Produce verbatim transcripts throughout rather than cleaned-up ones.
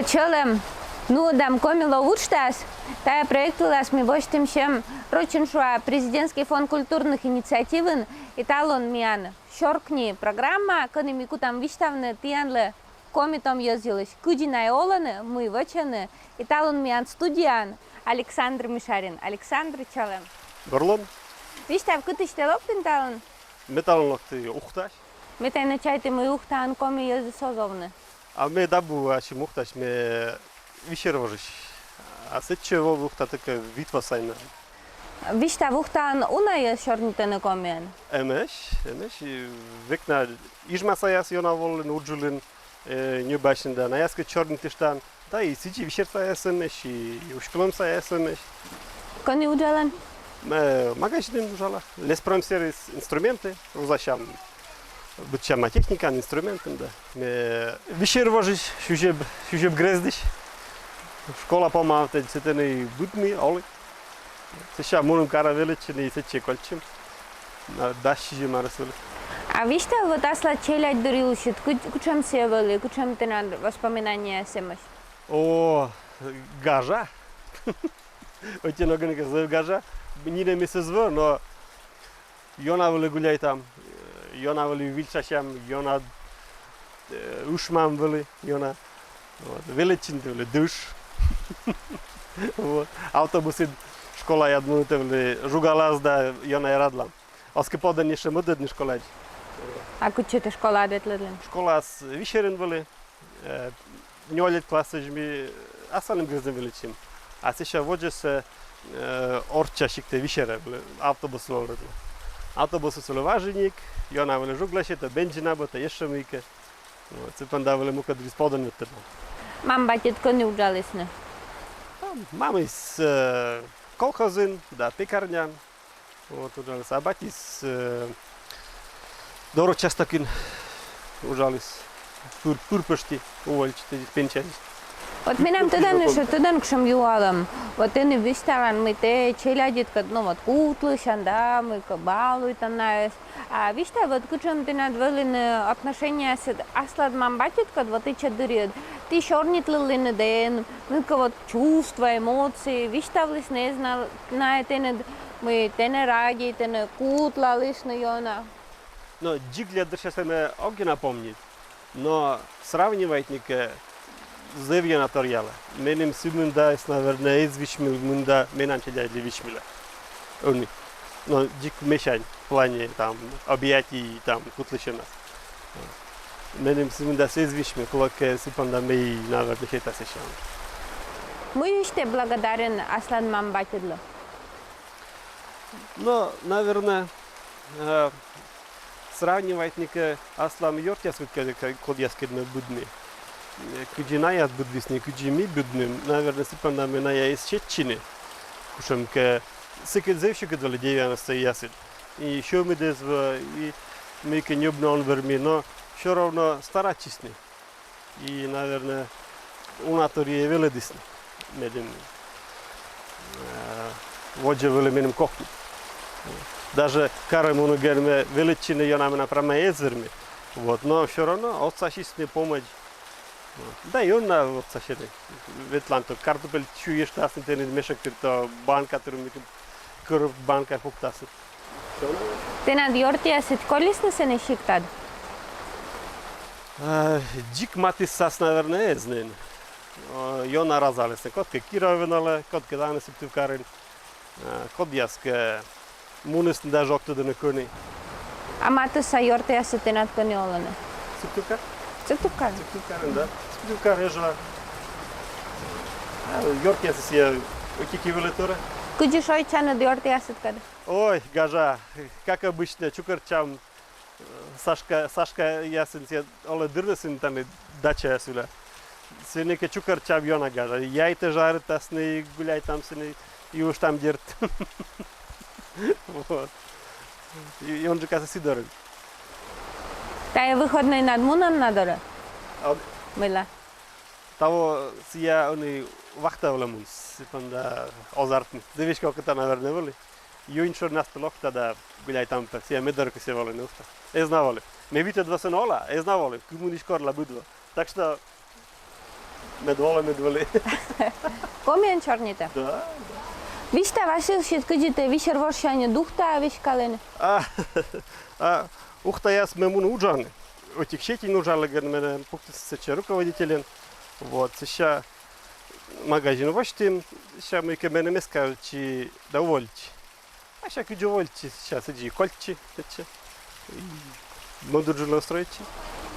Чолӧм, нуӧдам «Коми лов» уджтас. Тайӧ проект вылас ми босьтім сьӧм, рочӧн шуа, президентский фонд культурных инициативын, и талун миян «Сёркни» программа, кӧні ми кутам висьтавны тіянлы коми том йӧз йылысь, кыдзи найӧ олӧны, мый вӧчӧны. И талун миян студияын Александр Мишарин. Александр, чолӧм. Бур лун. Висьтав, кытысь тэ локтін талун? Ме талун локті Ухтаысь. Ме тай нӧ чайті, мый Ухтаын коми йӧзыс оз овны. А ме да абу ачым Ухтаысь, ме Вишер вожысь. А сэтчӧ во Ухтаӧ тӧкӧ вит во сайын. Висьтав, Ухтаын уна йӧз сёрнитӧны комиӧн? Эмӧсь, эмӧсь. И век на Ижмасаяс ёна волӧны, удж улын, э, ньӧбасьӧны да, наяскӧд сёрнитыштан. Да и сідзи Вишерсаяс эмӧсь, и Усть-Кулӧмсаяс эмӧсь. Кӧні уджалан? Ме магазинын уджала. Леспромсервис, инструменты вузасям. Быдсяма техникаӧн, инструментӧн, да. Ме Вишер вожысь, Сюзеб, Сюзеб грездысь. Школа помавтӧ, сэтӧні быдми, олі. Сэсся мунім карӧ велӧдчыны, и сэтчӧ кольччим. На дас сизим арӧс вылӧ. А висьтав, вот аслад челядьдыр йылысьыд, кут-, кутшӧм сійӧ вӧлі, кутшӧм тэнад воспоминание сэтшӧмӧсь? О, гажа. Ӧти ногӧн кӧ, зэв гажа. Нинӧмыс эз вӧв, но ёна вылӧ гуляйтам, ёна вылӧ вильчасям, ёна, э, ышмам вылӧ, ёна. Вот. Велӧдчыны тай вӧлі дыш. Вот. Автобусыд школаяд мунӧ тай вӧлі, жугалас да, ёна радлам. Оз кӧ подӧн, ещӧ мӧдӧдны школаӧдз. А кытчӧ тэ школаӧд ветлӧдлін? Школаыс Вишерын вӧлі, э, нёльӧд классӧдз ми асланым грездын велӧдчим. А сэсся водзӧсӧ, э, орчча сиктӧ, Вишерӧ вӧлі, автобус вылӧ. Автобусыс вӧлі важиник, ёна вӧлі жугласьӧ, то бензин абу, то ещӧ мыйкӧ. Вот, сы понда вӧлі мукӧддырйиыс подӧн ветлӧдлам. Мам-батьыд кӧні уджалісны? Мамыс, э, колхозын да пекарняын. Вот, уджаліс, а батьыс, э, доручастокын уджаліс, пыр, пыр пӧшти уволитчис, пенсияс. Вот менам тӧдан, ещӧ тӧдан, кутшӧм юалӧм. Вот тэ нин висьталан, мый тэ челядьыдкӧд, ну вот, кутлысян да, мыйкӧ балуйтан найӧс. А висьтав, вот кутшӧм тэнад вӧліны отношениясыд аслад мам-батьыдкӧд, вот ичӧт дырйиыд. Ті сёрнитлылінныд эн, мыйкӧ вот чувство, эмоции, висьтавлісны эз на-, найӧ тэныд, мый тэнӧ радейтӧны, кутлалісны ёна. Но дзик лет дырсясӧ ме ог ёна помнит, но сравнивайтны кӧ, зэв ёна торъялӧ. Меным сы мында, наверно, эз висьмыл, мында менам челядьлы висьмылӧ. Ӧні. Но дзик мешань в плане, там, объятий, там, кутлысьӧмас. Меным сы мында эз висьмы, кулӧкӧ сы понда ме, наверно, сета сэсся. Мыйысь тэ благодарен аслад мам-батьыдлы? Но, наверно, э, сравнивайтны кӧ аслам ёртъяскӧд, кӧ-, кӧ-, кодъяскӧд ме быдми. Э, кыдзи наяс быдвисны, кыдзи ми быдмим, наверно, сы понда ме ная эз сетчыны. Кутшӧмкӧ, сыкӧд, зэв сыкӧд вӧлі девяностӧйясыд. И сьӧмыд эз вӧв, и мыйкӧ ньӧбны он вермы, но всё равно старайтчисны. И, наверно, уна торйӧ велӧдісны медым, э, водзӧ вӧлі меным кокни. Даже карӧ мунігӧн ме велӧдчыны ёна менам прямӧй эз вермы. Вот, но всё равно отсасисны помӧдз. Вот. Да и он на отсасьӧны. Ветлан то картупель сюйыштасны тэныд мешӧктыр, то банкатыр мыйкӧ кыр банка пуктасны. Тэнад ёртъясыд колисны сэні сиктад? Э, дзик матыссас, наверно, эз нин. Э, ёна разалісны. Кодкӧ Кировын олӧ, кодкӧ тані Сыктывкарын. Э, кодъяскӧ мунісны, даже ог тӧд ӧні кӧні. А матысса ёртъясыд тэнад кӧні олӧны? Сыктывкар? Сыктывкар. Сыктывкарын, да. Сыктывкар, Эжва. А ёртъясыс сійӧ ӧтик и вӧлі торйӧн. Кыдзи шойччанныд ёртъясыдкӧд? Ой, гажа, как обычно, чукӧртчам, э, Сашка, Сашкаясын, сійӧ олӧ дыр нин сэн тані дачаяс вылӧ. Сэні кӧ чукӧртчам, ёна гажа. Яйтӧ жаритасны, гуляйтам сэні, юыштам, дерт. Вот. И, и он жӧ кӧ сы дорын. Тайӧ выходнӧйнад мунан на дорӧ? А. Мыйла? Таво сійӧ ӧні вахта вылӧ муніс, сы понда оз артмы. Да веська окота, наверно, вӧлі. Юнь шорнас пӧ локта да гуляйтам пӧ, сійӧ ме дорӧ кӧсйӧ волыны Ухтаӧ. Эз на волы. Ме витӧд во сэн ола, эз на волы, кымынысь корла быд во. Так что Мед волӧ, мед вӧлі. Комиӧн сёрнитӧ? Да, да. Висьтав, Василий, кыдзи тэ Висер вожсянь Ухтаӧ веськалін? А, а Ухтаяс ме муні уджавны. Ӧтик сетьын уджалігӧн менӧ пуктісны сэтчӧ руководительӧн. Вот, сэсся магазин восьтім, сэсся мыйкӧ меным эз кольччы да уволитчи. А сэсся кыдзи уволитчи, сэсся сідзи кольччи сэтчӧ. И мӧд уджлӧн стрӧитчи.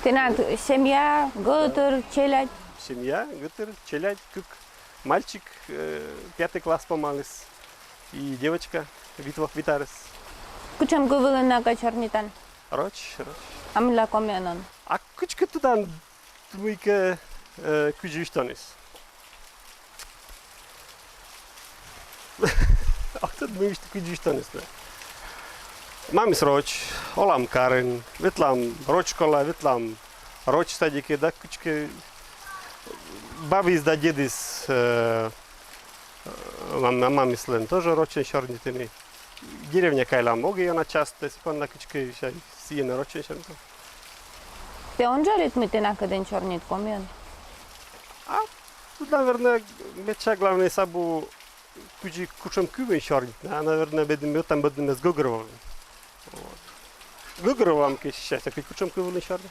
Тэнад семья, гӧтыр, челядь? Семья, гӧтыр, челядь, кык. Мальчик, э, пятый класс помаліс. И девочка, вит во-, вит арӧс. Кутшӧм кыв вылын накӧд сёрнитан? Роч, роч. А мыйла комиӧн он? А кыдзкӧ тӧдан, мыйкӧ, э, кыдзи висьтавныс. А тӧд, мый висьт-, кыдзи висьтавныс, да. Мамыс роч, олам карын, ветлам роч школаӧ, ветлам роч садикӧ, да кыдзкӧ бабыс да дедыс, э, мам-, мамыслӧн тоже рочӧн сёрнитӧны. Деревняӧ кайлам огӧ ёна частӧ, сэк на кыдзкӧ сэсся сійӧн рочӧн сёрнитам. Тэ он жӧ рыт, мый тэнад кӧдзыд сёрнитӧ комиӧн? А, тут, наверное, медся главнӧйыс абу кыдзи кутшӧм кывйӧн сёрнитны, а, наверное, медым ӧта-мӧднымӧс гӧгӧрвоан. Вот. Гӧгӧрвоан кӧ, сэсся кыдз кутшӧм кыв вылын сёрнитны.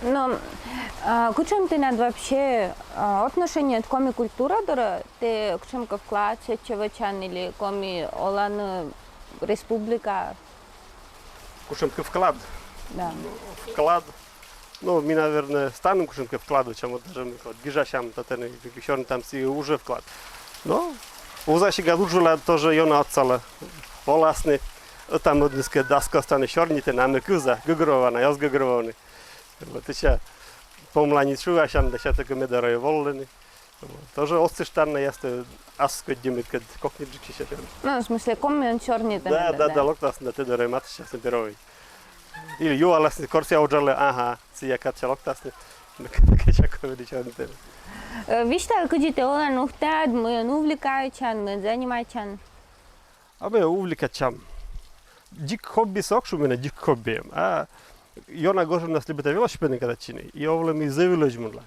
Но, а, кутшӧм тэнад вообще, а, отношениеыд коми культура дорӧ, тэ кутшӧмкӧ вклад сэтчӧ вӧчан или коми оланын республикаын? Кутшӧмкӧ вклад. Да. Ну, вклад. Ну, ми, наверное, ставным кутшӧмкӧ вклад вӧчам, вот даже ми вот гижасям татӧні, сёрнитам, сійӧ уже вклад. Но вузасигад удж вылад тоже ёна отсалӧ. Воласны ӧта-мӧдныскӧд, аскӧд ставныс сёрнитӧны, а ме кывза, гӧгӧрвоана, оз гӧгӧрвоны. Вот, сэсся помланьыс шуасям да, сэсся тӧкӧ ме дорӧ волӧны. Вот. Тоже отсыштан на, ястӧ аскӧддьӧ мыйкӧд кокниджык сэсся. Ну, в смысле, комиӧн сёрнитӧны, да, да, да, да, локтасны да тэ дорӧ, матыстчасны первой. Или юаласны, кор сійӧ уджалӧ, ага, сійӧ кадся локтасны. Кӧть комиӧн сёрнитӧны. Э, висьтав, кыдзи тэ олан Ухтаад, мыйӧн увлекайтчан, мыйӧн занимайтчан? А ме увлекайтчам. Дзик хоббисӧ ог шу менӧ, дзик хобби эм. А ёна гожӧмнас любита велосипедӧн катайтчыны. И овлӧ, мый зэв ылӧдз мунла.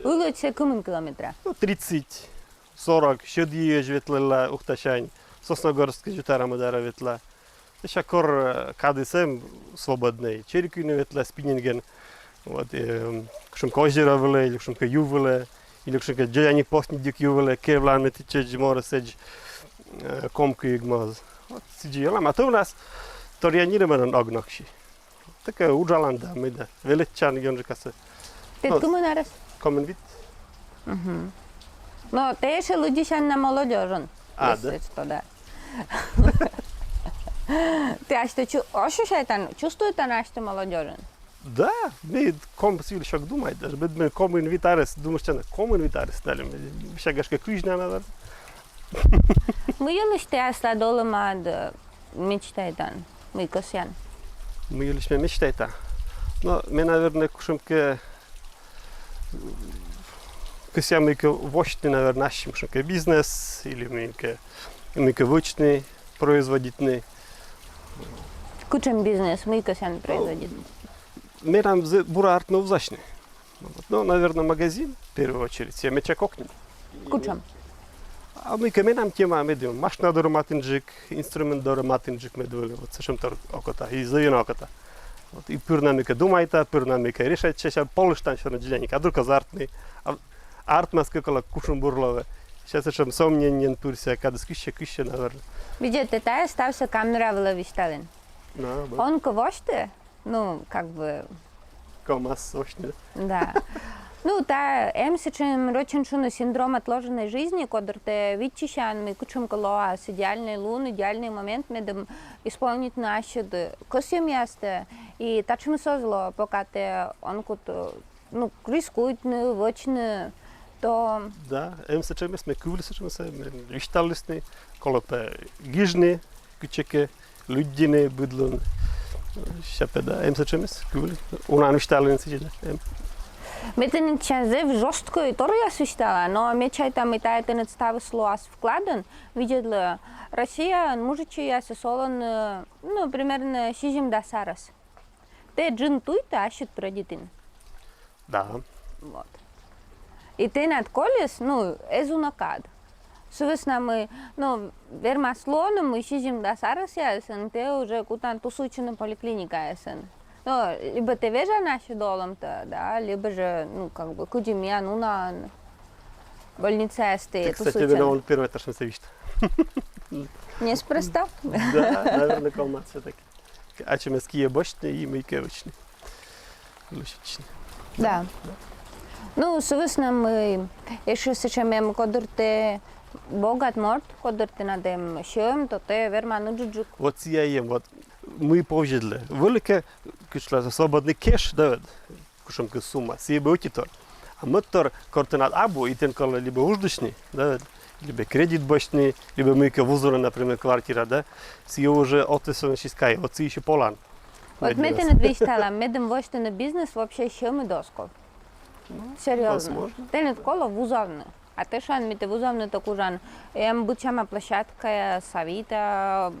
Ылӧдз сійӧ кымын километра? Ну, тридцать, сорок, Сьӧд йиӧдз ветлӧ Ухтасянь, Сосногорскӧдз Ютара-мӧдарӧ ветла. Сэсся кор, э, кадыс эм свободнӧй, чери кыйны ветла спиннингӧн. Вот, э, кутшӧмкӧ озеро вылӧ, или кутшӧмкӧ ю вылӧ, или кутшӧмкӧ дзоляник, посни дзик ю вылӧ, кевлан, мед тшӧтш морӧсӧдз, э, ком кыйӧ моз. Вот сідзи олам, а тӧвнас торъя нирӧмӧн ог ноксьы. Тӧкӧ уджалан да мый да, велӧдчан ёнджыкасӧ. Тэд кымын арӧс? Комын вит. Мгм. Но тэ ещё лыддьысян на молодёжӧн. А, да? Если что, да. Тэ асьтӧ чу-, ощущайтан, чувствуйтан асьтӧ молодёжӧн? Да, ме комиӧн выльысь ог думайт даже. Ме, ме комын вит арӧс думыштча на, комын вит арӧс налы. Ме, ме сэсся, гашкӧ, кысь на, наверно. Мый йылысь тэ аслад олӧмад, э, мечтайтан, мый кӧсъян? Мый йылысь ме мечтайта? Но ме, наверное, кутшӧмкӧ, кӧсъя мыйкӧ восьтны, наверное, ассьым, кутшӧмкӧ бизнес или мыйкӧ, мыйкӧ вӧчны, производитны. Кутшӧм бизнес, мый кӧсъян производитны? Менам зэв бура артмӧ вузасьны. Вот. Ну, наверное, магазин, в первую очередь, сійӧ медся кокни. Кутшӧм? А мыйкӧ менам тема, медым машина дорӧ матынджык, инструмент дорӧ матынджык мед вӧлі, вот сэтшӧмтор окота, и зэв ёна окота. Вот, и пыр на мыйкӧ думайта, пыр на мыйкӧ решайтча, сэсся полыштан сёрни дзеленька, а вдруг оз артмы, а артмас кӧ, колӧ, кутшӧм бур лоӧ. Сэсся сэтшӧм сомнениеӧн пырся, кадыс кыссьӧ, кыссьӧ, наверное. Видзӧд, тэ тайӧ ставсӧ камера вылӧ висьталін. На, вот. Он кӧ восьтӧ, ну, как бы. Ковмас восьтны. Да. Ну, тайӧ эм сэтшӧм, рочӧн шуны, синдром отложенной жизни, кодыр тэ виччысян, мый кутшӧмкӧ лоас идеальнӧй лун, идеальнӧй момент, медым исполнитны ассьыд кӧсйӧмъястӧ. И татшӧмыс оз ло, пока тэ он кут, ну, рискуйтны, вӧчны, то. Да, эм сэтшӧмыс, ме кывлі сэтшӧмсӧ, мен висьталісны, колӧ пӧ гижны кытчӧкӧ, лыддьыны быд лун. Сэсся пӧ, да, эм сэтшӧмыс, кывлі. Унаӧн висьталін сідзи, да, эм. Ме тэныд сэсся зэв жёсткӧй торъяс висьтала, но ме чайта, мый тайӧ тэныд ставыс лоас вкладӧн. Видзӧдлы, Россияын мужичӧйясыс олӧны, ну, примерно сизимдас арӧс. Тэ джын туйтӧ ассьыд прӧйдитін. Да. Вот. И тэнад колис, ну, эз уна кад. Сы вӧсна мый, ну, вермас лоны, мый сизимдас арӧсъяыслӧн тэ уже кутан тусувтчыны поликлиникаясын. Ну, либӧ тэ вежан ассьыд олӧмтӧ, да, либӧ жӧ, ну, как бы, кыдзи миян унаӧн больницаясті. Тэ, кстати, тусувтчан. Менам он первой этаж висьтав. Неспроста. Да, наверное, колмас всё-таки. Ачымӧс киӧ босьтны и мыйкӧ вӧчны. Лӧсьӧдчыны. Да. Ну, сы вӧсна мый ещё сэтшӧм эм, кодыр тэ богат морт, кодыр тэнад эм сьӧм, то тэ верман ыджыдджык. Вот сійӧ эм, вот мый повзьӧдлӧ. Вӧлі кӧ кыдз шуасны свободный кэш, да, вот, кутшӧмкӧ сумма, сійӧ бы ӧтитор. А мӧдтор, кор тэнад абу, и тэн колӧ либӧ удждысьны, да, либӧ кредит босьтны, либӧ мыйкӧ вузавны, например, квартира, да, сійӧ уже ответственностьыс кайӧ, вот сійӧ ещё полан. Вот ме тэныд висьтала, медым восьтыны бизнес, вообще сьӧмыд оз ков. Ну, серьёзно. Возможно. Тэныд колӧ вузавны. А тэ шуан, мый тэ вузавны тэ кужан. Эм быдсяма площадкаяс, Авито,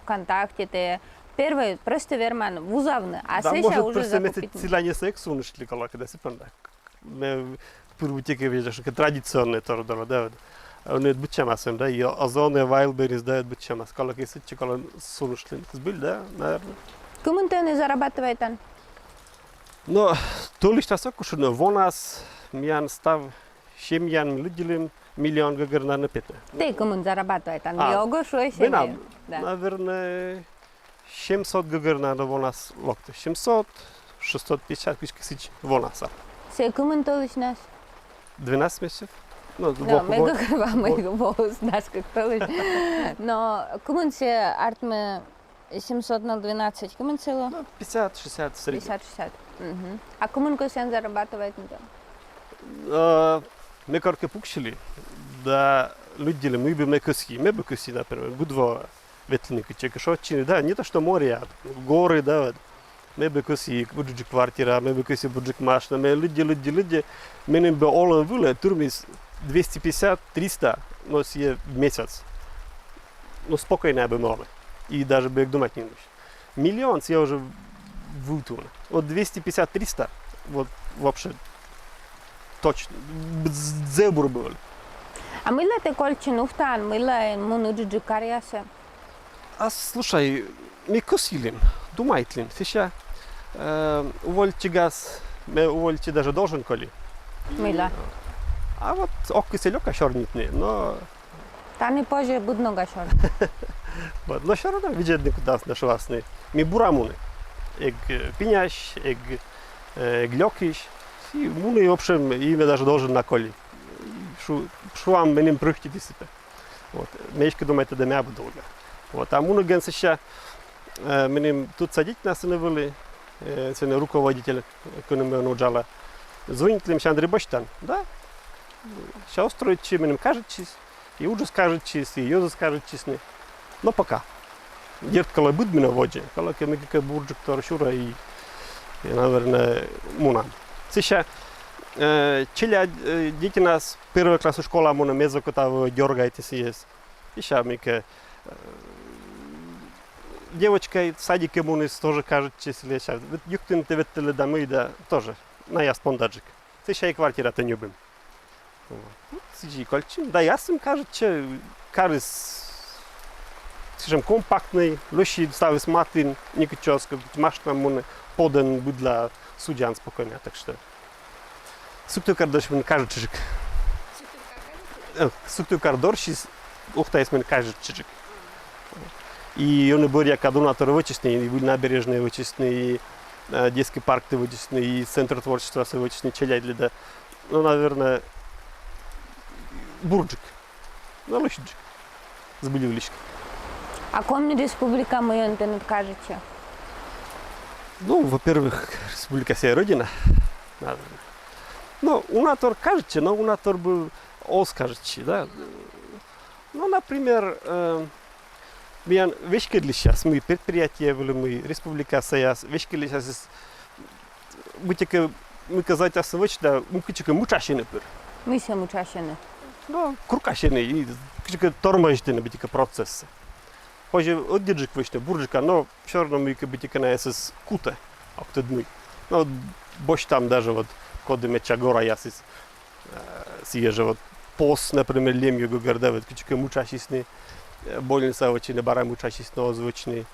ВКонтакте тэ. Первой, просто верман вузавны, а сэсся уже закупитны. А может, просто ме сылань эськӧ суныштлі, колӧкӧ, да, сы понда. Ме пыр быттьӧкӧ видзӧда, что традиционнӧй тор дорӧ, да, вот. А ӧні быдсямаыс эм, да, и Озон, и Вайлдберрис, да, вот быдсямаыс. Колӧкӧ сэтчӧ колӧ суныштлыны. Збыль, да, наверное. Кымын тэ ӧні зарабатывайтан? Но тӧлысьнас ог кутшӧм, но вонас миян став семьяын, ми лыддьылім, миллион гӧгӧр на петӧ. Тэ кымын зарабатывайтан? А, ог шуӧ, менам, да, наверное, семьсот гӧгӧр на вонас локтӧ. Семьсот, шестьсот пятьдесят, кыдзкӧ сідз вонас. Сійӧ кымын тӧлысьнас? Двенадцать месяцев. Ну, ме гӧгӧрвоа, мый воис дас кык тӧлысь. Но кымын сійӧ артмӧ, семьсот на двенадцать, кымын сылы? Ну, пятьдесят, шестьдесят в среднем. Пятьдесят, шестьдесят. Мгм. А кымын кӧсъян зарабатывайтны? Э, ме коркӧ пуксьылі да лыддьылі, мый бы ме кӧсйи. Ме бы кӧсйи, например, гыд во ветлыны кытчӧкӧ шойччыны, да, не то что море, а горы, да, вот. Ме бы кӧсйи бурджык квартира, ме бы кӧсйи бурджык машина, ме лыдди, лыдди, лыдди. Меным бы олӧм вылӧ тырмис двести пятьдесят, триста, но сійӧ в месяц. Ну, спокойно бы ме олі. И даже бы эг думать нин. Миллион сійӧ уже вывті уна. Вот двести пятьдесят, триста, вот вообще точно. Зэв бур бы вӧлі. А мыйла тэ кольччан Ухтаын, мыйла эн мун ыджыдджык каръясӧ? А слушай, ми кӧсйылім, думайтлім, сэсся, э, уволитчигас, ме уволитчи даже должен коли. Мыйла? А вот ог кӧсйы лёка сёрнитны, но... Тані позьӧ быд нога сёрнитны. Вот, но всё равно видзӧдны кутасны, шуасны. Ми бура мунім. Эг, э, пинясь, эг, э, эг лёкысь. И мунім, в общем, и ме даже должен на коли. Шу-, шуам, меным прӧхтитіс пӧ. Вот. Ме эськӧ думайта, да ме абу долга. Вот. А мунігӧн сэсся, э, меным тӧдса дядьнас сэні вӧлі, э, сэні руководитель, кӧні ме уджала. Звӧнитлі, мися, Андрей, босьтан, да? Сэсся устроитчи, меным кажитчис, и уджыс кажитчис, и йӧзыс кажитчисны. Но пока. Дерт, колӧ быдмыны водзӧ, колӧкӧ мыйкӧ бурджык тор сюра и, и, наверное, мунам. Сэсся, э, челядь, э, дитинас первой классӧ школаӧ мунӧ, ме эз окота дёргайтны сійӧс. Сэсся мыйкӧ, э, девочка садикӧ муніс, тоже кажитчис, сэсся юктыны тэ ветлы да мый да, тоже наяс пондаджык. Сэсся и квартиратӧ ньӧбим. Вот. Ну, сідзи кольччим. Да и асьным кажитчӧ, карыс сэтшӧм компактнӧй, лӧсьыд ставыс матын, некытчӧ оз ков машинаӧн мунны, подӧн быдлаӧ судзан спокойно, так что. Сыктывкар дорысь мун кажитчыджык. Э, Сыктывкар дорысь Ухтаыс мун кажитчыджык. И ӧні бӧръя кад уна тор вӧчисны, и выль набережнӧй вӧчисны, и, э, детский парктӧ вӧчисны, и центр творчествасӧ вӧчисны челядьлы да. Ну, наверное, бурджык. Ну, лӧсьыдджык. Збыль выльысь. А Коми Республика мыйӧн тэныд кажитчӧ? Ну, во-первых, республика сійӧ родина, наверное. Ну, уна тор кажитчӧ, но уна тор бы оз кажитчы, да. Ну, например, э, миян веськӧдлысьяс, мый предприятие вылӧ, мый республикасаяс, веськӧдлысьясыс быттьӧкӧ, мыйкӧ заводитасны вӧчны да, мый кытчӧкӧ мычасьӧны пыр. Мыйсӧ мычасьӧны? Ну, куркасьӧны и кытчӧкӧ тормозитӧны быттьӧкӧ процессӧ. Позьӧ ӧдйӧджык вӧчны, бурджыка, но всё равно мыйкӧ быттьӧкӧ наясыс кутӧ, ог тӧд мый. Но босьтам даже вот коді медся гораясыс, э, Сійӧ жӧ вот пос, например, Лемйӧ гӧгӧр да, вот кыдзкӧ мыччысисны, э, больницаӧ вӧчны, бара мыччысисны, оз вӧчны.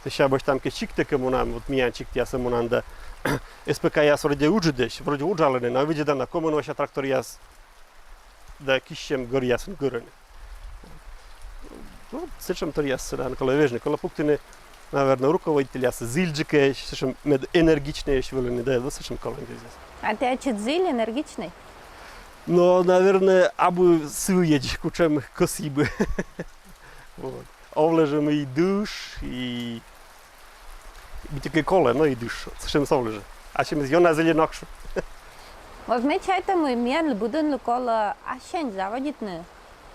Сэсся босьтам кӧ сиктӧ кӧ мунам, вот миян сиктъясӧ мунам да, С П К-яс вроде уджалӧны, вроде уджалӧны, но видзӧдан, комын вося тракторъяс да киссьӧм гӧръясын гӧрӧны. Ну, сэтшӧм торъяссӧ да колӧ вежны, колӧ пуктыны, наверно, руководительяс зільджыкӧсь, сэтшӧм мед энергичнӧйӧсь вӧліны, да, вот сэтшӧм колӧ здесь. А тэ ачыд зіль, энергичнӧй? Но, наверно, абу сійӧ, кутшӧм кӧсйи бы. Вот. Овлӧ жӧ, мый дыш, и быттьӧкӧ колӧ, но и дыш. Сэтшӧм овлӧ жӧ. А сэтшӧм ёна зільӧн ог шу. Вот ме чайта, мый миянлы быдӧнлы колӧ ассянь заводитны.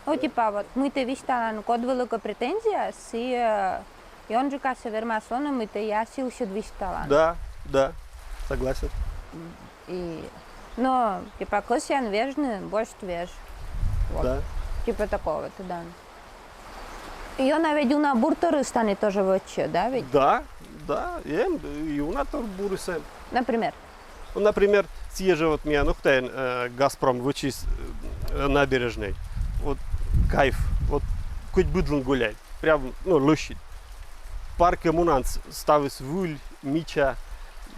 Ну, типа, вот, мый тэ висьталан, код вылӧ кӧ претензия, сійӧ ёнджыкасӧ вермас лоны, мый тая сылысь ӧд висьталан. Да, да, согласен. И, но, типа, кӧсъян вежны, босьт веж. Вот. Да. Типа такого, тӧдан. И ёна ведь уна бурторйыс тані тоже вӧчӧ, да ведь? Да, да, эм, и уна тор бурыс эм. Например? Ну, например, сійӧ жӧ вот миян Ухтаын, э, Газпром вӧчис, э, набережнӧй. Вот кайф, вот кӧть быд лун гуляй. Прям, ну, лӧсьыд. Паркӧ мунан, с-, ставыс выль, мича,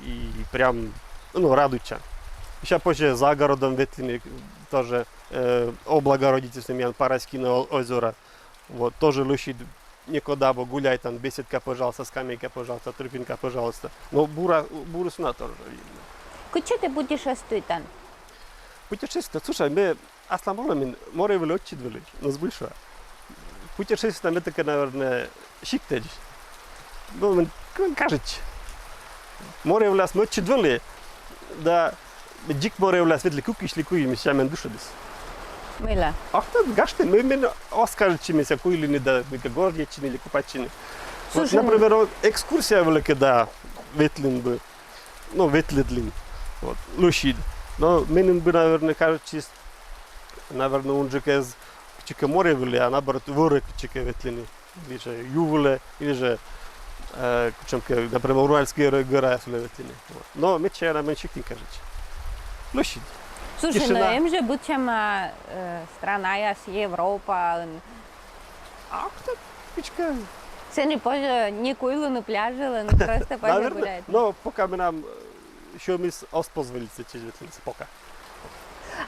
и прям, ну, радуйтчан. Сэсся позьӧ за городом ветлыны, тоже, э, облагородитісны миян Параськин о-, озёра. Вот, тоже лӧсьыд, некод абу, гуляйтан, беседка, пожалуйста, скамейка, пожалуйста, тропинка, пожалуйста. Но бура, бурыс уна тоже видно. Кытчӧ тэ путешествуйтан? Путешествуйтан, слушай, ме аслам олӧмын море вылӧ ӧтчыд вӧлі, но збыль шуа. Путешествуйтан ме тӧкӧ, наверно, сиктӧдз. Ну, мен, мен кажитчӧ. Море вылас ме ӧтчыд вӧлі, да, дзик море вылас ветлі кыкысь ли куимысь, сэсся мен дышӧдіс. Мыйла? Ах, да, гашкӧ, мен, мен оз кажитчы, мися, куйлыны да, мыйкӧ гожйӧдчыны ли купайтчыны. Вот, слушай, например, вот экскурсия вылӧ кӧ да ветлін бы, ну, ветлӧдлін. Вот, лӧсьыд. Но меным бы, наверно, кажитчис, наверно, унджык эз кытчӧкӧ море вылӧ, а наоборот, вӧрӧ кытчӧкӧ ветлыны. Или жӧ ю вылӧ, или жӧ, э, кутшӧмкӧ, например, Уральскӧй гӧра-, гӧраяс вылӧ ветлыны. Вот. Но медся ёна мен сиктын кажитчӧ. Лӧсьыд. Слушай, но эм жӧ быдсяма, э, странаяс Европаын. А кто пичка? Сэні позьӧ не куйлыны пляжлӧн, просто позьӧ гуляйтны. Но пока менам, э, сьӧмыс оз позволит сэтчӧдз ветлыны пока.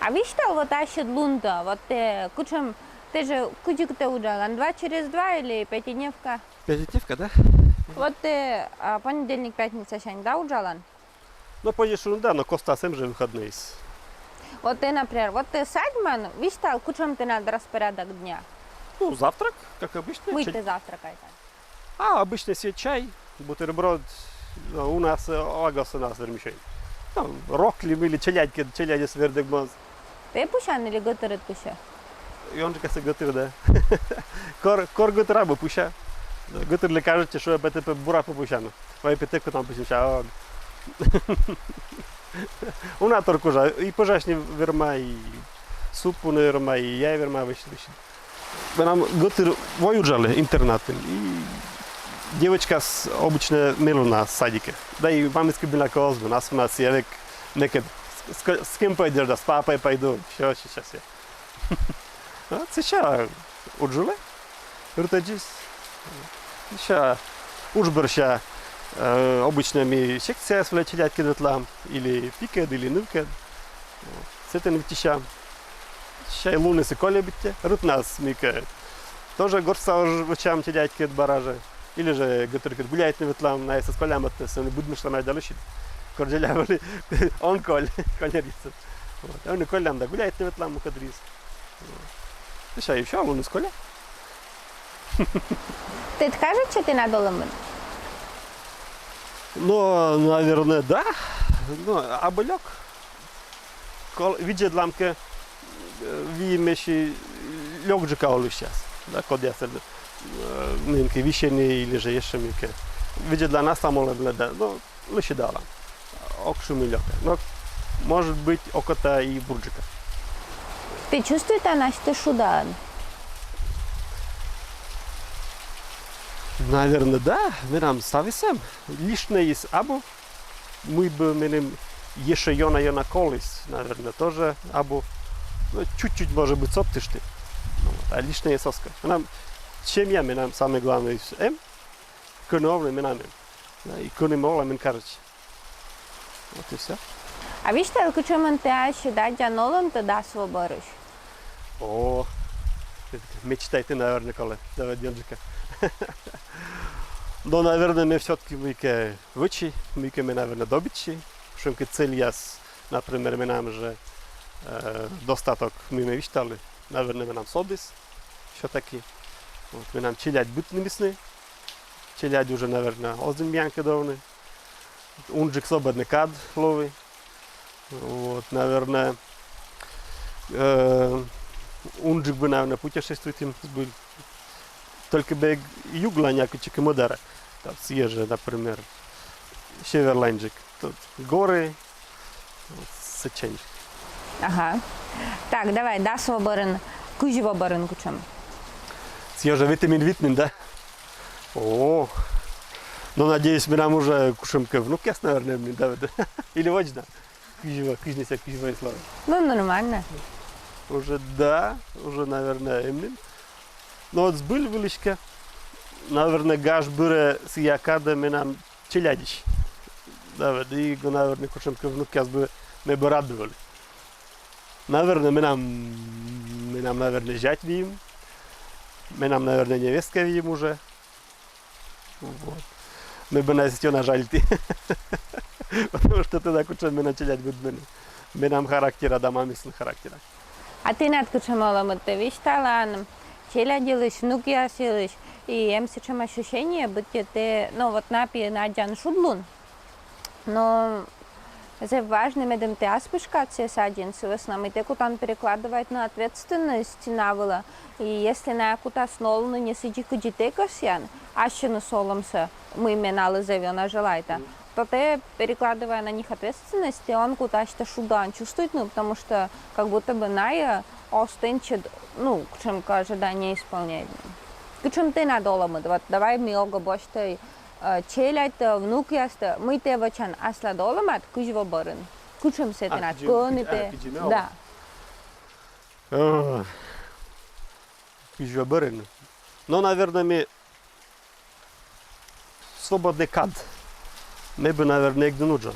А висьтал вот ассьыд лунтӧ, вот тэ кутшӧм, тэ жӧ кыдзик тэ уджалан, два через два или пятидневка? Пятидневка, да? Вот тэ, а, понедельник, пятницасянь да уджалан? Но позьӧ шуны да, но костас эм жӧ выходнӧйыс. Вот тэ, например, вот тэ садьман, висьтал, кутшӧм тэнад распорядок дня? Ну, завтрак, как обычно. Мый тэ завтракайтан? А, обычно сійӧ чай, бутерброд, но у нас, э, ог оз у нас вермишӧй. Ну, рок ли мый ли, челядькӧд, челядьӧс вердӧг моз. Тэ пусян или гӧтырыд пуся? Ёнджыкасӧ гӧтыр, да. Кор, кор гӧтыр абу, пуся. Гӧтырлы кажитчӧ, шуӧ, пӧ тэ пӧ бура пӧ пусян. Ой, пӧ тэ кутам пусьны, мися, ог. Уна тор кужа, и пӧжасьны верма, и суп пуны верма, и яй верма вӧчны. Менам гӧтыр вой уджалӧ интернатын. И девочкаыс обычно мелана садикӧ. Да и мамыс кӧ быдмы, кӧ оз быд, асывнас сійӧ век некод. С, с, с кем пойдёшь, да, с папой пойду. Всё, сейчас я. А сэсся уджалӧ, рытӧдзыс. Сэсся удж бӧрся, э, обычно ми секцияяс вылӧ челядькӧд ветлам, или пикӧд, или нывкӧд. Сэтӧн виччысям. Сэсся луныс и кольӧ быттьӧ. Рытнас мыйкӧ тоже гортса вӧчам челядькӧд бара жӧ. Или жӧ гӧтыркӧд гуляйтны ветлам, найӧс колям ӧд, сэсся быдмыштлӧмаӧсь да лӧсьыд. Кор дзоля вӧлі, он коль, кольӧ рисӧ. Вот. Ӧні колям да гуляйтны ветлам мукӧд рис. Вот. Сэсся и всё, луныс кольӧ. Тэд кажитчӧ тэнад олӧмын? Ну, наверное, да. Ну, абу лёк. Кол-, видзӧдлам кӧ, э, вийӧ, мися, лёкджыка олысьяс, да, кодъясӧс, э, мыйкӧ висьӧны или жӧ ещӧ мыйкӧ. Видзӧдлан аслам олӧмлы да, ну, лӧсьыда олам. Ог шу, мый лёк. Но, может быть, окота и бурджыка. Тэ чувствуйтан асьтӧ шудаӧн? Наверное, да. Менам ставыс эм. Лишнӧйыс абу. Мый бы меным ещӧ ёна-ёна коліс, наверное, тоже абу. Ну, чуть-чуть, может быть, соптышты. Ну, вот, а лишнее соска. Менам семья, менам самое главное, эм, кӧні овны, менам эм. Да, и кӧні ме ола, мен кажется. Вот и всё. А висьтал, кутшӧмӧн тэ ассьыд аддзан олӧмтӧ дас во бӧрысь? О, мечтайтны, наверное, колӧ. Давай, Денджика. Но, наверное, ме всё-таки мыйкӧ вӧчи, мыйкӧ ме, наверное, добитчи. Кутшӧмкӧ цельяс, например, менам жӧ, э, достаток, мый ме висьталі, наверное, менам содіс всё-таки. Вот, менам челядь быдмисны. Челядь уже, наверное, оз нин миянкӧд овны. Унджык свободный кад лои. Вот, наверное, э, унджык бы, наверное, путешествуйтім збыль. Только бы юглань кытчӧкӧ мӧдарӧ. Там сійӧ жӧ, например, северланьджык. Тут горы, вот, сэтчӧ. Ага. Так, давай, дас во бӧрын, кызь во бӧрын кутшӧм? Сійӧ жӧ витамин вит нин, да? О, ну, надеюсь, менам уже кутшӧмкӧ внукъяс, наверное, эм нин, да, да. Или водзӧ на. Кызь во, кызь нин сэк, кызь во, слава. Ну, нормально. Уже, да, уже, наверное, эм нин. Но вот збыль вылысь кӧ, наверное, гаж бырӧ сійӧ кадӧ менам челядьысь. Да, вот, и, наверное, кутшӧмкӧ внукъяс бы ме бӧрад вӧлі. Наверное, менам, менам, наверное, зять выйым. Менам, наверное, невестка выйым уже. Вот. Ме бы на сэтчӧ ёна жальті. Потому что тогда кутшӧм менам челядь быдмӧны. Менам характера да мамыслӧн характера. А тэнад кутшӧм олӧмыд, тэ висьталан челядь йылысь, внукъяс йылысь, и эм сэтшӧм ощущение, быттьӧ тэ, ну, вот на пиын аддзан шудлун. Но зэв важнӧ, медым тэ ас пышкад сійӧс аддзин, сы вӧсна мый тэ кутан перекладывайтны ответственность на вылӧ. И если найӧ кутасны овны не сідзи, кыдзи тэ кӧсъян, ассьыныс олӧмсӧ, мый ме налы зэв ёна желайта, то тэ перекладывая на них ответственность, тэ он кут асьтӧ шудаӧн чувствуйтны, потому что как будто бы найӧ оз тэнсьыд, ну, кутшӧмкӧ ожидание исполняйтны. Кутшӧм тэнад олӧмыд, вот давай ми огӧ босьтӧй э, челядьтӧ, внукъястӧ, мый тэ вӧчан аслад олӧмад кызь во бӧрын. Кутшӧм сійӧ тэнад, кӧні тэ. Да. Э, кызь во бӧрын. Но, наверное, ме свободный кад. Ме бы, наверное, эг нин уджав.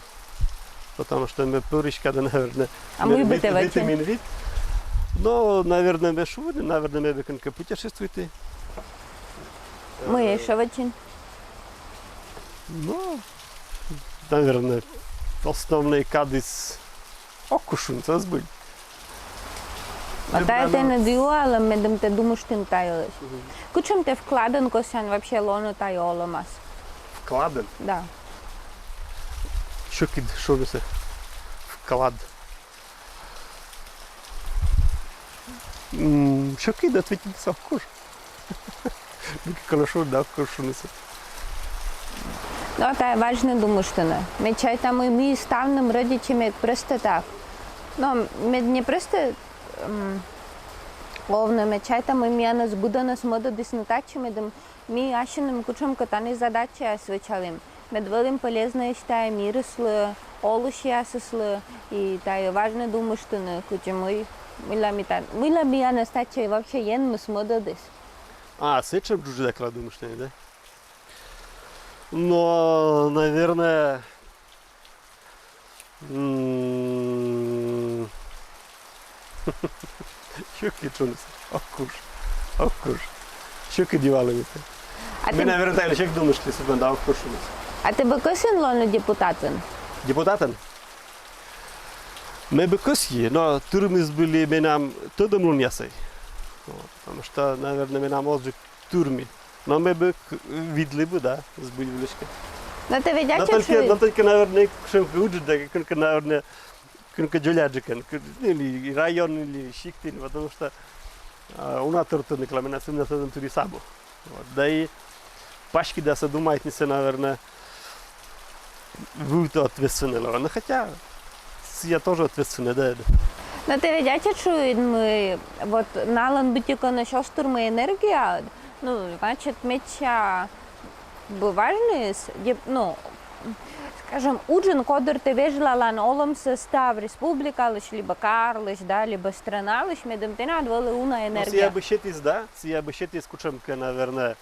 Потому что ме пӧрысь кадӧ, наверное, а мый бы тэ вӧчан? Витамин вит. Но, наверное, ме шуи, наверное, ме бы кӧнкӧ путешествуйті. Мый ещӧ вӧчин? Ну, наверное, основнӧй кадыс ог куж шуны, збыль. А тайӧ тэныд юалӧм, медым тэ думыштін та йылысь. Кутшӧм тэ вкладӧн кӧсъян вообще лоны тайӧ олӧмас? Вкладӧн? Да. Сьӧкыд шунысӧ. Вклад. М, сьӧкыд ответитны ог куж. Мыйкӧ колӧ шуны да ог куж шунысӧ. Но тайӧ важнӧ думыштны. Ме чайта, мый ми ставным рӧдитчим эг просто так. Но мед не просто, м, овны, ме чайта, мый миянӧс быдӧнӧс мӧдӧдісны татчӧ, медым ми ассьыным кутшӧмкӧ тані задачаяс вӧчалім. Мед вӧлім полезнӧйӧсь тайӧ мирыслы, олысьясыслы, и тайӧ важнӧ думыштны, кутшӧм мый, мыйла ми та-, мыйла миянӧс татчӧ вообще Енмыс мӧдӧдіс. А, сэтшӧм джуджыда кӧ думыштны, да? Но, наверное, М. Сьӧкыд шунысӧ. Ог куж. Ог куж. Сьӧкыд юалӧм этӧ. А ме, тэ, наверное, тайӧ сьӧкыд думышті, сэтшӧм да ог куж шунысӧ. А тэ бы кӧсйин лоны депутатӧн? Депутатӧн? Ме бы кӧсйи, но тырмис бы ли менам тӧдӧмлунъясӧй. Вот, потому что, наверное, менам озджык тырмы. Но ме бы к-, видлі бы, да, збыль вылысь кӧ. Но тэ ведь ачыд шуид. Но только, наверное, кутшӧмкӧ ыджыд да, кӧнкӧ, наверное, кӧнкӧ дзоляджыкӧн, кӧ-, или район, или сиктын, потому что, а, уна тӧртыны кӧ, менам сы на тӧдӧм тырыс абу. Вот. Да и паськыдасӧ думайтнысӧ, наверное, вывті ответственнӧй лоӧ. Ну, хотя сія тоже ответственнӧй, да, да. Но тэ ведь ачыд шуид, мый вот налӧн быттьӧкӧ нӧ сьӧстӧрмӧ энергия, ну, значит, медся бы важнӧйыс, деп-, ну, Скажем, уджын, кодыр тэ вежлалан олӧмсӧ став республикалысь, либӧ карлысь, да, либӧ страналысь, медым тэнад вӧлі уна энергия. Но сія бы сетіс, да, сія бы сетіс кутшӧмкӧ, наверное,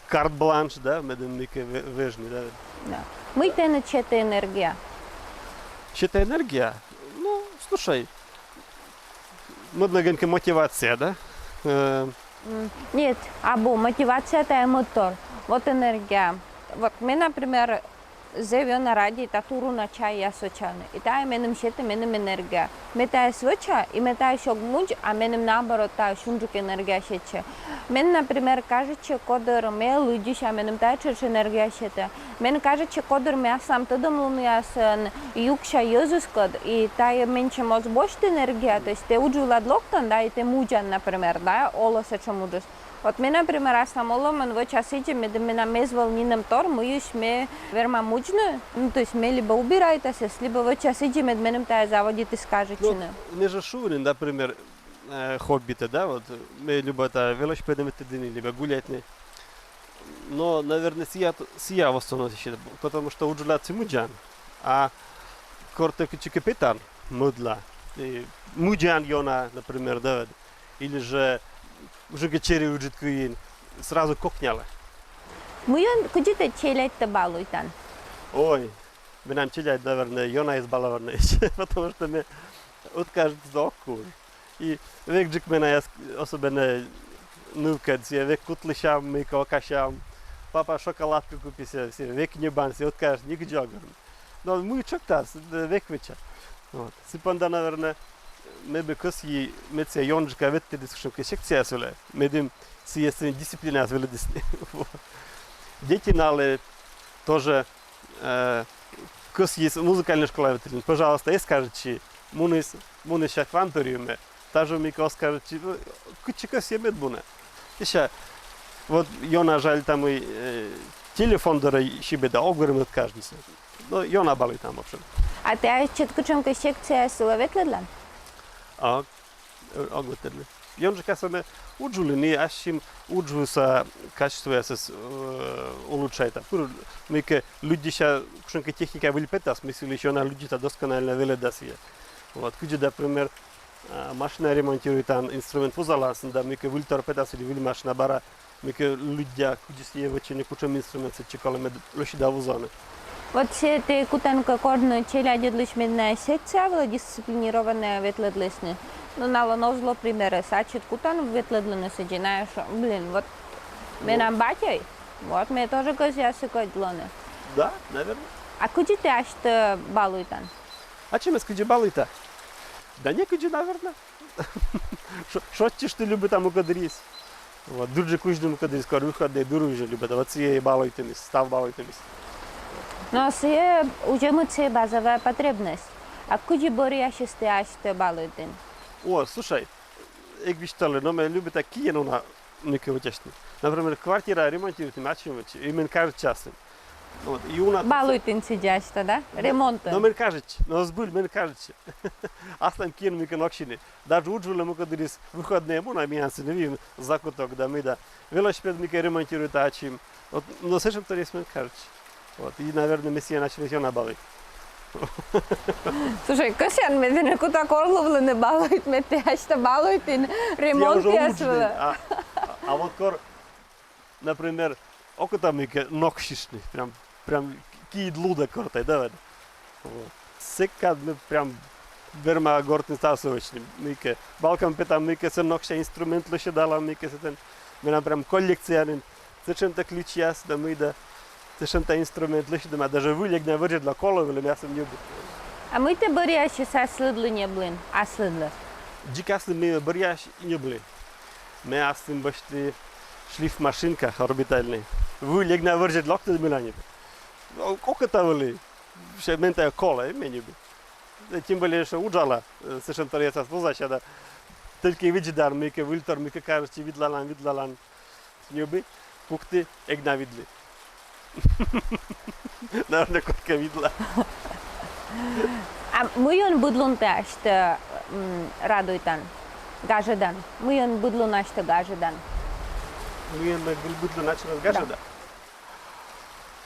карт-бланш, да, медым мыйкӧ ве-, вежны, да. Да. Мый тэныд сетӧ энергия? Сетӧ энергия? Ну, слушай, мӧд ногӧн кӧ мотивация, да? Э, М, нет, абу, мотивация — тайӧ мӧдтор. Вот энергия. Вот ме, например, зэв ёна радейта туруна чайяс вӧчавны. И тайӧ меным сетӧ, меным энергия. Ме тайӧс вӧча, и ме тайӧс ог мудз, а меным, наоборот, тайӧ унджык энергия сетчӧ. Мен, например, кажитчӧ, кодыр ме лыддьыся, меным тайӧ тшӧтш энергия сетӧ. Мен кажитчӧ, кодыр ме аслам тӧдӧмлунъясӧн юкся йӧзыскӧд, и тайӧ менсьым оз босьт энергия, то есть тэ удж вылад локтан, да, и тэ мудзан, например, да, олӧ сэтшӧм уджыс. Вот ме, например, аслам олӧмын вӧча сідзи, медым менам эз вӧв нинӧм тор, мыйысь ме верма мудзны, ну, то есть ме либӧ убирайта сійӧс, либӧ вӧча сідзи, мед меным тайӧ заводитіс кажитчыны. Ну, ме жӧ шуи нин, например, э, хоббитӧ, да, вот, ме любита велосипедӧн ветлыны, либӧ гуляйтны. Но, наверное, сія, сія в основном сетӧ, потому что удж вылад тэ мудзан, а кор тэ кытчӧкӧ петан мӧдлаӧ, и мудзан ёна, например, да, вот, или же уже чери ыджыд кыин, сразу кокнялӧ. Мыйӧн, кыдзи тэ челядьтӧ балуйтан? Ой, менам челядь, наверное, ёна эз балуйтны, потому что ме ӧткажитчыны ог куж. И векджык менам, особенно нывкӧд, сія век кутлысям, мыйкӧ окасям. Папа шоколадкӧ купи, сія, сія век ньӧбан, сія ӧткажитчӧ, некыдз ог вермы. Но мый чӧктас, век вӧча. Вот. Сы понда, наверное, ме бы кӧсйи, мед сія ёнджыка ветлӧдіс кутшӧмкӧ секцияяс вылӧ, медым сійӧс дисциплинаыс велӧдісны. Вот. Дети налы тоже, э, кӧсйис музыкальнӧй школаӧ ветлыны. Пожалуйста, эз кажитчы, муніс, муніс акваториумӧ. Тажӧ мыйкӧ оз кажитчы, ну, кытчӧ кӧсйӧ, мед мунӧ. Сэсся, вот ёна жаль, там и, э, телефон дорӧ сибӧ да, ог вермы ӧткажитчыны. Но ёна балуйтам, в общем. А тэ ачыд кутшӧмкӧ секцияяс вылӧ ветлӧдлан? А, э, ог ветлӧдлы. Ёнджыкасӧ ме удж вылын, и ассьым удж вывса качествоясӧс, э, улучшайта. Пыр мыйкӧ лыддьыся, кутшӧмкӧ техника выль петас, ме сылысь ёна лыддьыта, досконально велӧда сійӧ. Вот, кыдзи, например, а, машина ремонтируйтан, инструмент вузалан сэн да, мыйкӧ выльтор петас или выль машина бара, мыйкӧ лыддя, кыдзи сійӧ вӧчны, кутшӧм инструмент сэтчӧ колӧ, мед лӧсьыда вузавны. Вот сійӧ тэ кутан кӧ корны челядьыдлысь, мед найӧ секция вылӧ дисциплинированнӧя ветлӧдлісны. Ну, налӧн оз ло примерыс, ачыд кутан ветлӧдлыны сідзи, найӧ шуӧ, блин, вот менам батьӧй, вот ме тоже кӧсъя сыкӧд лоны. Да, наверное. А кыдзи тэ асьтӧ балуйтан? А ачым эз кыдзи балуйта? Да некыдзи, наверное. Шо-, шойччыштны любита мукӧддырйиыс. Вот, дыр дзик узьны мукӧддырйиыс, кор выходнӧй, дыр узьны любита. Вот сійӧ и балуйтӧмыс, став балуйтӧмыс. Но сійӧ уже мыйкӧ сійӧ базовая потребность. А кыдзи бӧръясьыс тэ асьтӧ балуйтін? О, слушай, эг висьтавлы, но ме любита киӧн уна мыйкӧ вӧчасьны. Например, квартира ремонтируйтны ме ачым вӧчи, и мен кажитчӧ аслым. Вот, и уна балуйтін сідзи асьтӧ, да? Ремонтӧн. Но мен кажитчӧ, но збыль мен кажитчӧ. Аслам киӧн мыйкӧ ноксьыны. Даже удж вылӧ мукӧддырйиыс выходнӧйӧ мунӧ, миян сэн ӧвӧл закуток да мый да. Велосипед мыйкӧ ремонтируйта ачым. Вот, но сэтшӧмторйыс мен кажитчӧ. Вот, и, наверное, ме сійӧн ачымӧс ёна балуйта. Слушай, кӧсъян ме тэнӧ кута корлывлыны балуйтны, мед тэ асьтӧ балуйтін ремонтъяс вылӧ. А, а, а вот кор, например, окота мыйкӧ ноксьыштны, прям, прям киыд лудӧ кӧртай, да, вот. Вот. Сэк кад ме прям верма гортын ставсӧ вӧчны, мыйкӧ балкӧн пета, мыйкӧ сэн нокся инструмент лӧсьӧдала, мыйкӧ сэтӧн. Менам прям коллекция нин. Сэтшӧмтӧ ключьяс да мый да. Сэтшӧмтӧ инструмент лӧсьӧдӧма, даже выль эг на вӧрзьӧдла, колӧ вӧлі, ме аслым ньӧби. А мый тэ бӧръяысьыс аслыдлы ньӧблін, аслыдлы? Дзик аслым ме бӧръяысь ньӧблі. Ме аслым босьті шлифмашинка орбитальнӧй. Выль эг на вӧрзьӧдла, ог тӧд, мыйла ньӧби. Но, окота вӧлі. Всё, мен тайӧ колӧ, ме ньӧби. Тем более, что уджала, э, сэтшӧмторъясас вузася да. Тӧлькӧ видзӧдан, мыйкӧ выльтор, мыйкӧ кажитчӧ, видлалан, видлалан. Ньӧби, пукті, эг на видлы. Наверное, кодкӧ видла. А мыйӧн быд лун тэ асьтӧ, м, радуйтан, гажӧдан? Мыйӧн быд лун асьтӧ гажӧдан? Мыйӧн ме быд, быд лун асьтӧ гажӧда? Да.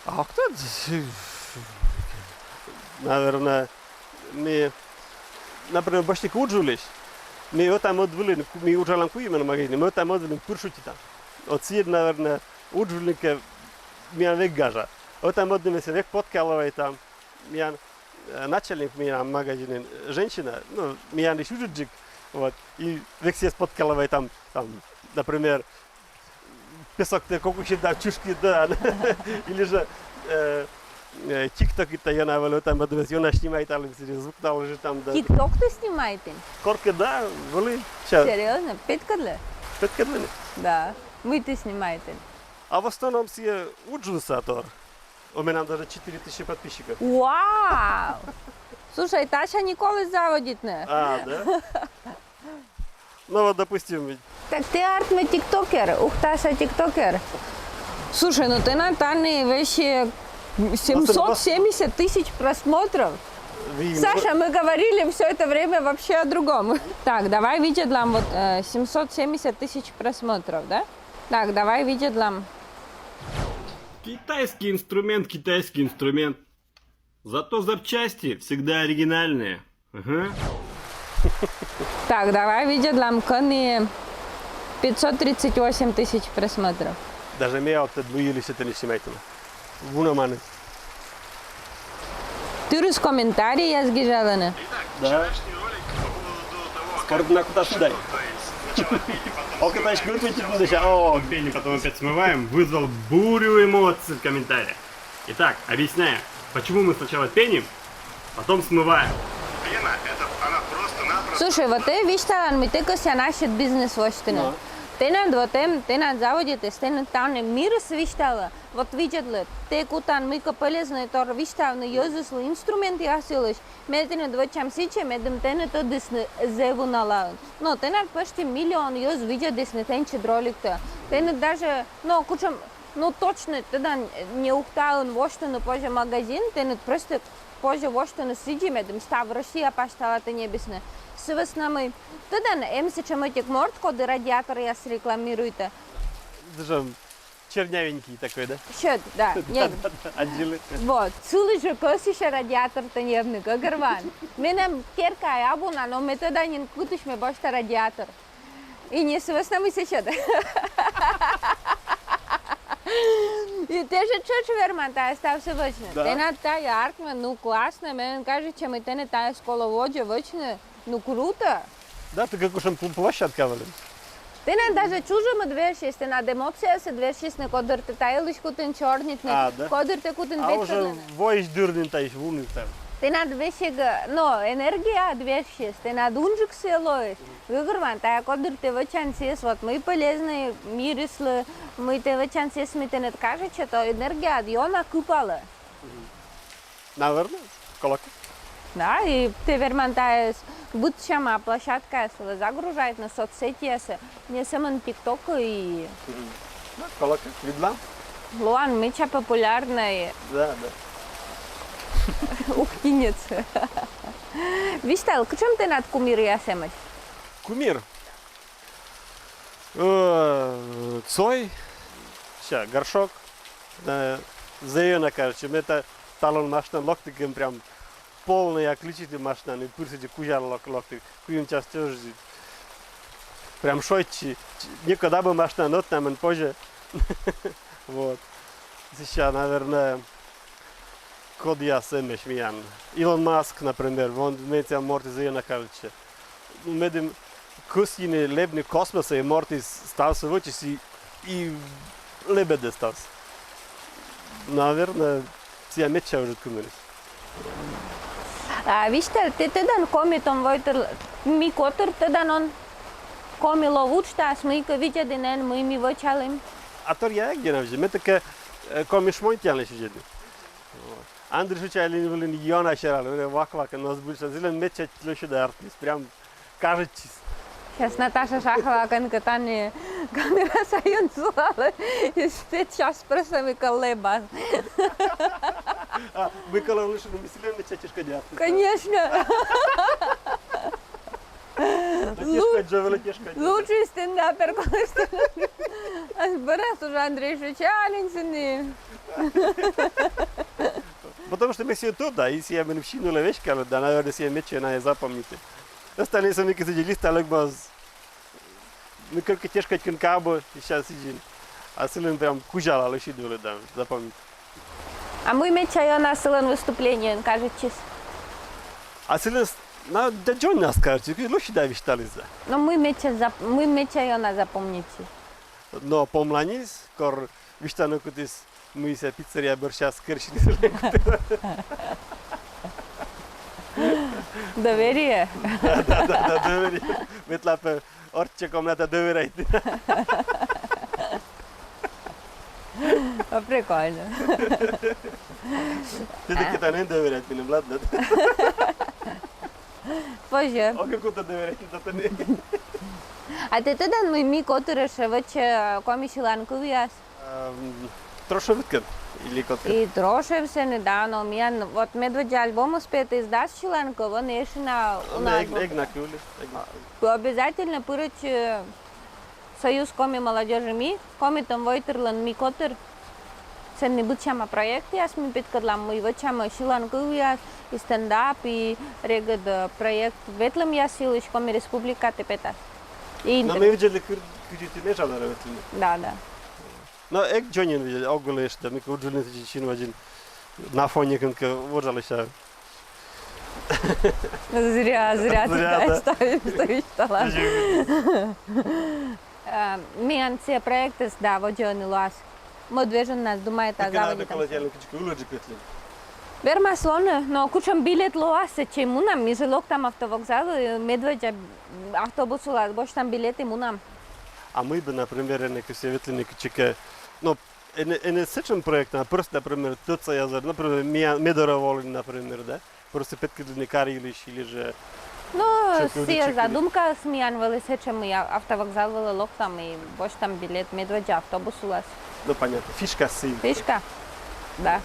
А ог тӧд, Наверное, ми, например, босьтім удж вылысь. Ми ӧта-мӧд вылын, ку-, ми уджалам куимӧн магазинын, ми ӧта-мӧд вылын пыр шутитам. Вот сійӧ, наверное, удж вылын кӧ миян век гажа. Ӧта-мӧд нин ме сійӧс век подкалывайтам. Миян, э, начальник миян магазинын женщина, ну, миянлысь уджджык, вот, и век сійӧс подкалывайтам, там, например, песоктӧ кокусьыд да чышкыд да. Или же, э, э, тиктокыд да ёна вӧлі, там, например, ёна снимайталім, сійӧ звук наложитам да. Тикток ті снимайтін? Коркӧ да, вӧлі. Серьёзно? Петкӧдлы? Петкӧдлыны. Да. Мый ті снимайтін? А в основном сійӧ уджвывса тор. У меня даже четыре тысячи подписчиков. Вау! Слушай, тасянь колӧ заводитны. А, да? Ну вот, допустим, ведь. Так ті, артмӧ, тиктокер, ухтаса тиктокер. Слушай, ну тэнад тані вообще семьсот семьдесят тысяч просмотров. Саша, мы говорили все это время вообще о другом. Так, давай видедлам вот, э, семьсот семьдесят тысяч просмотров, да? Так, давай видедлам. Китайский инструмент, китайский инструмент. Зато запчасти всегда оригинальные. Ага. Так, давай видедлам, кӧні пятьсот тридцать восемь тысяч просмотров. Даже ме ог тӧд, мый йылысь тэнӧ снимайтӧма. Вунӧма нин. Тырыс комментарийяс гижалӧны. Да. Спорт на кута сюда. Окей, значит, вот эти будущее. О, пени, потом опять смываем. Вызвал бурю эмоций в комментариях. Итак, объясняю, почему мы сначала пеним, потом смываем. Пена, это она просто-напросто. Слушай, вот тэ висьталан, мый тэ кӧсъян ассьыд бизнес восьтыны. Но. Тэнад вот эм, тэнад заводитіс, тэнад тані мирыс висьталӧ. Вот видзӧдлы, тэ кутан мыйкӧ полезнӧй тор висьтавны йӧзыслы инструментъяс йылысь, ме тэныд вӧчам сідзи, медым тэнӧ тӧдісны зэв уналаын. Но тэнад почти миллион йӧз видзӧдісны тэнсьыд роликтӧ. Тэныд даже, но кутшӧм, ну, точно, тӧдан, не Ухтаын восьтыны позьӧ магазин, тэныд просто позьӧ восьтыны сідзи, медым став Россия пасьтала тэнӧ ньӧбисны. Сы вӧсна мый, тӧдан, эм сэтшӧм ӧтик морт, коді радиаторъяс рекламируйтӧ. Даже чернявенький такой, да? Сьӧд, да. Да, да, да, аддзылі. Вот, сылы жӧ кӧсйысьӧ радиатортӧ ньӧбны, гӧгӧрвоан. Менам керкаӧ абу на, но ме тӧда нин, кытысь ме босьта радиатор. И не сы вӧсна мый сійӧ сьӧд. И тэ жӧ тшӧтш верман тайӧ ставсӧ вӧчны. Да. Тэнад тайӧ артмӧ, ну, классно, мен кажитчӧ, мый тэныд тайӧс колӧ водзӧ вӧчны, ну, круто. Да, тайӧ кутшӧм пл-, площадка вӧлі. Тэнад даже чужӧмыд вежсис, тэнад эмоциясыд вежсисны, кодыр тэ та йылысь кутін сёрнитны, а, да, кодыр тэ кутін, а, уже петкӧдлыны. Воысь дыр нин таысь вунін тан. Тэнад весиг, но, энергияыд вежсис, тэнад унджык сійӧ лоис. Гӧгӧрвоан, тайӧ кодыр тэ вӧчан сійӧс, вот, мый полезнӧй мирыслы, мый тэ вӧчан сійӧс, мый тэныд кажитчӧ, то энергияыд ёна кыпалӧ. Наверно, колӧкӧ. Да, и тэ верман тайӧс быдсяма площадкаяс вылӧ загружайтны, соцсетьясӧ, не сӧмын ТикТокӧ и... Мгм. Ну, колӧкӧ, видлам. Лоан мича популярнӧй. Да, да. Ухтинец. Висьтал, кутшӧм тэнад кумиръяс эмӧсь? Кумир? Э, Цой, ща, горшок, э, зэв ёна кажитчӧ. Ме та талун машинаӧн локті кӧ, прям полнӧй, а, включиті машинаӧн, и пыр сідзи кузя лок-, локті, куим час тшӧтш. Прям шойччи. Ч-, некод абу машинаӧн, ӧтнамӧн позьӧ. Вот. Ща, наверное, кодъяс эмӧсь миян. Илон Маск, например, вон менсьым мортыс зэв ёна кажитчӧ. Ну, медым кӧсйыны лэбны космосӧ, и мортыс ставсӧ вӧчис и, и лэбӧдӧ ставсӧ. Наверное, сійӧ медся ыджыд кумирыс. А висьтал, тэ тӧдан, коми том войтыр, ми котыр тӧдан он, коми лов уджтас, мыйкӧ видзӧдін эн, мый ми вӧчалім? А торъя эг ёна видзӧд, ме тӧкӧ, э, коми шмонь тіянлысь видзӧдны. Вот. Андрей Шучалин вылын ёна сералӧ, вылын вак-вак, но збыльысь, зілӧн медся лӧсьыда артмис, прям кажитчис. Щас Наташа Шахова кӧнкӧ тані камера сайын сулалӧ, и тэ щас просто мыйкӧ лэбан. А, мыйкӧ лэбан, лучше бы ми сылӧн медся тешкодя артмис. Конечно. Да, тешкодь жӧ вӧлі, тешкодь. Лучший стендапер колис. А бара уже Андрей Шучалин сыны. Потому что ме сійӧ тӧда, и сійӧ меным син вылӧ веськалӧ, да, наверно, сійӧ медся ёна и запомниті. Остальнӧйсӧ мыйкӧ сідзи листа лӧгмас, мыйкӧ кӧ тешкодь кӧ кабы, и сейчас сідзи. А сылӧн прям кузяла лӧсьыд вылӧ, да, запомнит. А мый медся ёна сылӧн выступлениеын кажитчис? А сылӧн с-, на, да, дзоньнас кажитчис, лӧсьыда висьталіс да. Но мый медся зап-, мый медся ёна запомнитчис? Но помланьыс, кор висьтавны кутіс, мый сійӧ пиццерия бӧрсяыс керсьыны. Доверие. Да, да, да, да, доверие. Ветла пӧ орчча комната доверяйтны. О, прикольно. Тэ дерт кӧ тані доверяйтны, ладно? Позже. Ог кута доверяйтны тані. А тэ тӧдан, мый ми котырӧ вӧчим, э, коми сьылан кывъяс? Эм, Трошевыд кӧ или кодкӧ? И Трошев сэні, да, но миян вот медводдза альбомыс петіс дас сьыланкыв, ӧні эшшӧ на, а, уна эг-, альбом. Эг на кывлы, эг на кывлы. Обязательно пырӧдчы, э, Союз коми молодёжи ми, Коми том войтырлӧн ми котыр. Сэні быдсяма проектъяс ми петкӧдлам, мый вӧчамӧ сьылан кывъяс, и стендап, и регыд, э, проект ветлӧмъяс йылысь Коми Республикатӧ петас. И но интернет. Ми видзӧдлім, кыр-, кыдзи ті межа вылӧ ветлінныд. Да, да. Но эг дзоньӧн видзӧд, ог вӧлі эштӧ, мыйкӧ уджалін сідзи син водзын на фоне кӧнкӧ вожалыся. Зря, зря ты, зря, да, ставишь, ставишь талант. Э, миян сійӧ проектыс, да, водзӧ ӧні лоас. Мӧд вежоннас думайта заводитам. Кыдзкӧ улӧджык ветлыны. Вермас лоны, но кутшӧм билет лоас, сэтчӧ мунам, ми жӧ локтам автовокзалӧ, медводдза автобус улас босьтам билет и мунам. А мый бы, например, ӧні кӧсйӧ ветлыны кытчӧкӧ, но ӧні, ӧні сэтшӧм проект, а просто, например, тӧдса язӧр, например, ме, ме дорӧ волыны, например, да? Просто петкӧдлыны кар йылысь или жӧ... Ну, сійӧ задумкаыс миян вӧлі сэтшӧм, мый автовокзал вылӧ локтам и босьтам билет медводдза автобус улас. Ну, понятно. Фишка сійӧ. Фишка. Да.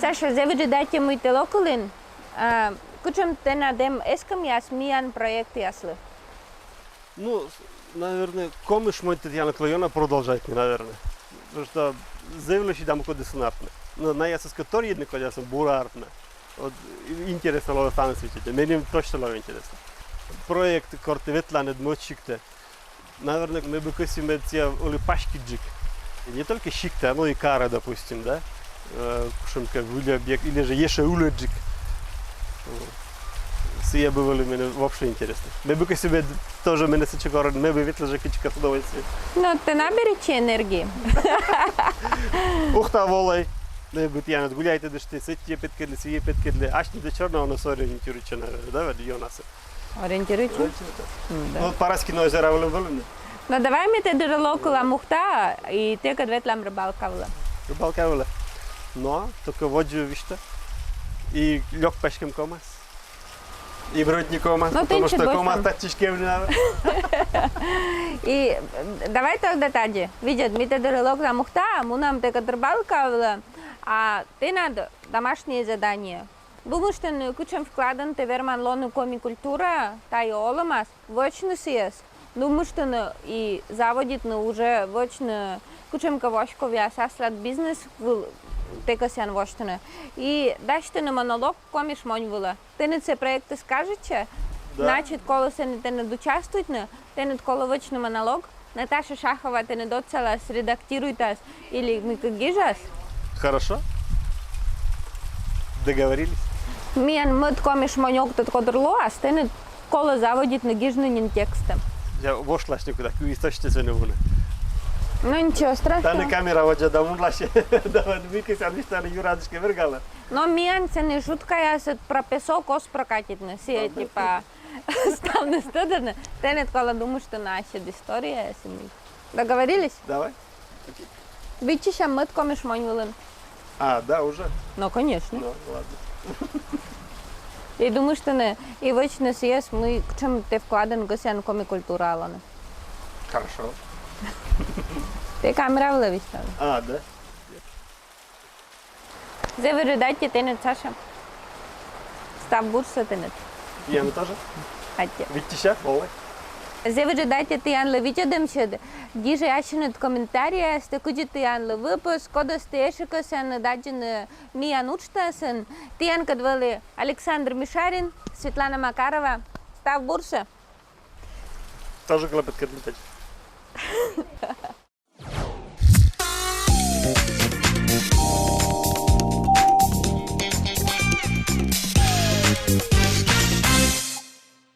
Саша, зэв ыджыд аттьӧ, мый тэ локылін. А кутшӧм тэнад эм эскӧмъяс миян проектъяслы? Ну, с-, наверно, «Коми шмонь» тіянлы колӧ ёна продолжайтны, наверно. Потому что зэв лӧсьыда мукӧдыссӧ артмӧ. Но найӧс эськӧ торйӧдны кодь ас, бура артмӧ. Вот, и-, интереснӧ лоӧ ставныс виччысьӧ. Меным точно лоӧ интереснӧ. Проект, кор тэ ветлан ӧд мӧд сиктӧ. Наверно, ме бы кӧсйи, мед сійӧ вӧлі паськыдджык. И не только сиктӧ, но и карӧ, допустим, да? Э, кутшӧмкӧ выль объект, или жӧ ещӧ улӧджык. Сійӧ бы вӧлі меным вообще интереснӧ. Ме бы кӧсйи, мед тоже менӧ сэтчӧ корӧны, ме бы ветлі жӧ кыдзкӧ с удовольствием. Но тэ наберитчӧ энергии. Ухта волӧй. Ме бы тіянӧс гуляйтӧдыштӧ, сэтчӧ петкӧдлі, сійӧ петкӧдлі. Асьныд ӧд сёрнавны соревнуйтчыны, да, вӧд ёнасӧ. Ориентируйтчӧ? Ориентируйтчӧ. М, да. Ну, вот Параськин озера вылын вӧліны. Но давай ми тэ дорӧ локылам Ухтаӧ, и тэкӧд ветлам рыбалка вылӧ. Рыбалка вылӧ. Но только водзӧ висьтӧ. И лёк паськӧм ковмас. И бродни ковмас, но потому что ковмас татчӧ эськӧ эм на. И, э, давай тогда тадзи. Видзӧд, ми тэ дорӧ локтам Ухтаӧ, мунам тэкӧд рыбалка вылӧ, а тэнад домашнее задание. Думыштны, кутшӧм вкладӧн тэ верман лоны коми культураӧ, тайӧ олӧмас, вӧчны сійӧс. Думыштны и заводитны уже вӧчны кутшӧмкӧ воськовъяс аслад бизнес вылӧ, тэ кӧсъян восьтыны. И дасьтыны монолог коми шмонь вылӧ. Тэныд сійӧ проектыс кажитчӧ, да, значит, колӧ сэні тэныд участвуйтны, тэныд колӧ вӧчны монолог, Наташа Шахова тэныд отсалас, редактируйтас или мыйкӧ гижас. Хорошо. Договорились. Миян мӧд коми шмонь ог тӧд котыр лоас, тэныд колӧ заводитны гижны нин текстӧ. Я вошлась некуда, кывйыс тӧсьтӧ сэні вунӧ. Ну, ничего страшного. Тані камера водзӧ да мунлась. Давай, мыйкӧ сэні, тані юрӧ аддзыськӧ вергалӧ. Но миян сэні шуткаяс про песок оз прокатитны, сійӧ типа ставныс тӧдӧны, тэныд колӧ думыштны ассьыд историяяс и мый. Договорились? Давай. Окей. Виччысям мӧд коми шмонь вылын. А, да, уже? Ну, конечно. Ну, ладно. И думыштны, и вӧчны сійӧс, мый, кутшӧм тэ вкладӧн кӧсъян коми культураӧ лоны. Хорошо. Тэ камера вылӧ висьтав. А, да? Зэв ыджыд аттьӧ тэныд, Саша. Став бурсӧ тэныд. Тіянлы тоже. Аттьӧ. Виччысям, олӧй. Зэв ыджыд аттьӧ тіянлы видзӧдӧмсьыд. Гижӧй ассьыныд комментарийястӧ, кыдзи тіянлы выпуск, кодӧс ті эшӧ кӧсйӧны аддзыны миян уджтасӧн. Тіянкӧд вӧлі Александр Мишарин, Светлана Макарова. Став бурсӧ. Тоже клопоткедлітӧдз.